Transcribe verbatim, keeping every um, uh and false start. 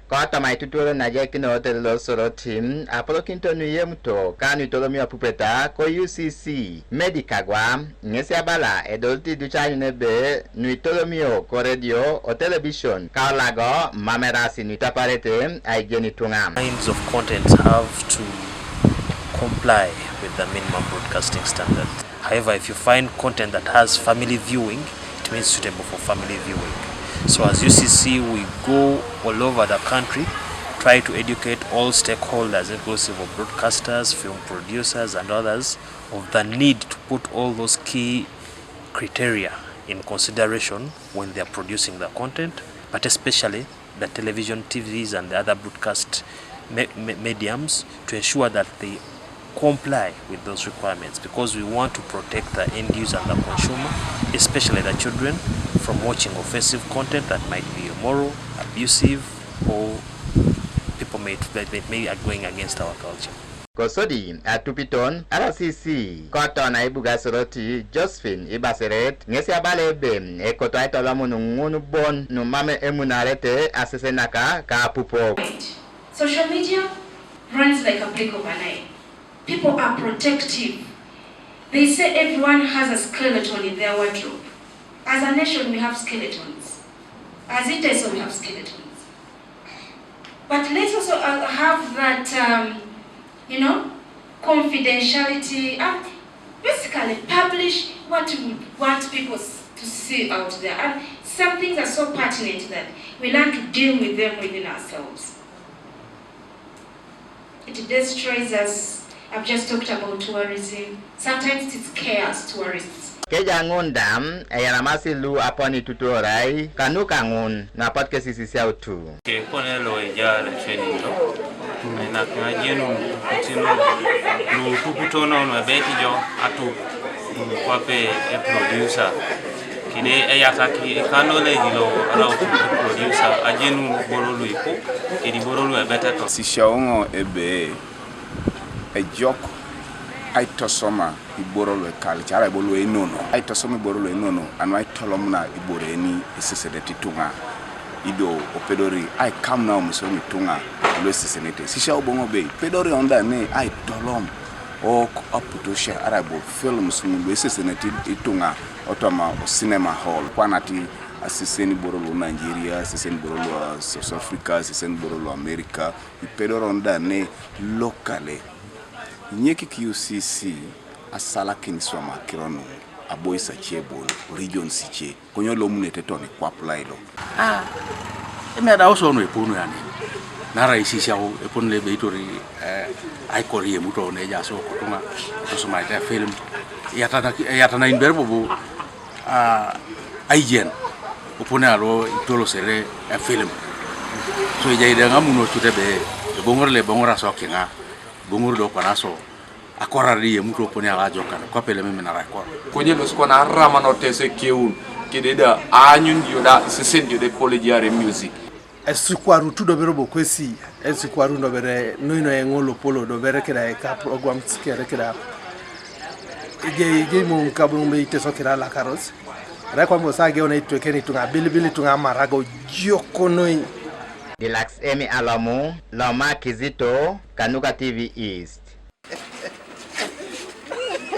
Kotoma itutuolon najoikinot lo Soroti, apolokinito nu iyemuto ka nu itolomio apupeta ko U C C, Medi Kagwa, ŋesi abala edoliti iducanyun ebe nu itolomio ko redio, o television, ka olago mam eras nu itaparete aijen ituŋa. Kinds of contents have to comply with the minimum broadcasting standards. However, if you find content that has family viewing, it means suitable for family viewing. So as U C C, we go all over the country, try to educate all stakeholders, inclusive of broadcasters, film producers, and others, of the need to put all those key criteria in consideration when they are producing the content, but especially the television, T Vs, and the other broadcast me- me- mediums, to ensure that they comply with those requirements, because we want to protect the end user and the consumer, especially the children, from watching offensive content that might be immoral, abusive, or people may, that, that may are going against our culture. Kosodi atupiton, R C C kotoma ibuga Soroti, Josephine Ibaseret, ŋesi abala ebe ekoto aitolomun ŋun bon nu mam emunarete asesenaka ka apupok. Social media runs like a blink of an eye. People are protective. They say everyone has a skeleton in their wardrobe. As a nation, we have skeletons. As Iteso, we have skeletons. But let's also uh, have that, um, you know, confidentiality. Uh, basically, publish what we would want people s- to see out there. And some things are so pertinent that we learn to deal with them within ourselves. It destroys us. I've just talked about tourism. Sometimes it scares tourists. Keja ŋun da, eyalamasi lu aponi tutuorai, kanuka ŋun, nu apotu kes isisiautu. Kepone lo ejaar training lo, ainak ŋajenun tuputino, nu tuputono nu ebeit jo atup, nu kwape e producer. Kide eyataki ekanology lo arau producer ajenun iboro luipu, kede iboro luebeteto. Sisiauŋo ebe ejok aitosoma iboro luekalic, arai bo lueinono, aitosoma iboro lueinono, anu aitolomuna ibore ni esesenete ituŋa, ido opedori aikamuna omisoro ituŋa luesesenete. Sisiau boŋ ebe ipedori oŋ da ne aitolom ok aputosia, arai bo films ŋun luesesenete ituŋa, otoma o cinema hall, kwanati asesen iboro lo Nigeria, asesen iboro lo South Africa, asesen iboro lo America, ipedori oŋ da ne locally. Inyekik U C C asalakin iswam akiro nu, abois ace bon, regions ice, konye lomunete toni kwap lailo. Ah, eme da oso nu eponu yani. Nara isisiau eponu lebe itori, eh, aikor yemuto neja so kotuŋa, kotusumaite film. Yatana, yatana inber bobo, ah, aijen, opone alo itolosere efilm. So ejai da ŋamuno cut ebe eboŋor lo eboŋor aso kiŋa, eboŋor do kwana so akorar di yemuto opone alo ajokan, kwape lememenara akor. Konye los kwana aramanot esekeun, kede da aanyun jo da isesen jo da epol ejaar music. Esikwarutu dobere bokwesi, esikwaru dobere noino eŋol opolo dobere keda eka programs kere keda. Ejei, ejei mo kabumbe Iteso keda lakaros. Arai kwambo sa geuna itwekeni ituŋa abilibil ituŋa amaraga ojokonoi. Dilax Emi Alomu, loma Kizito, kanuka T V East.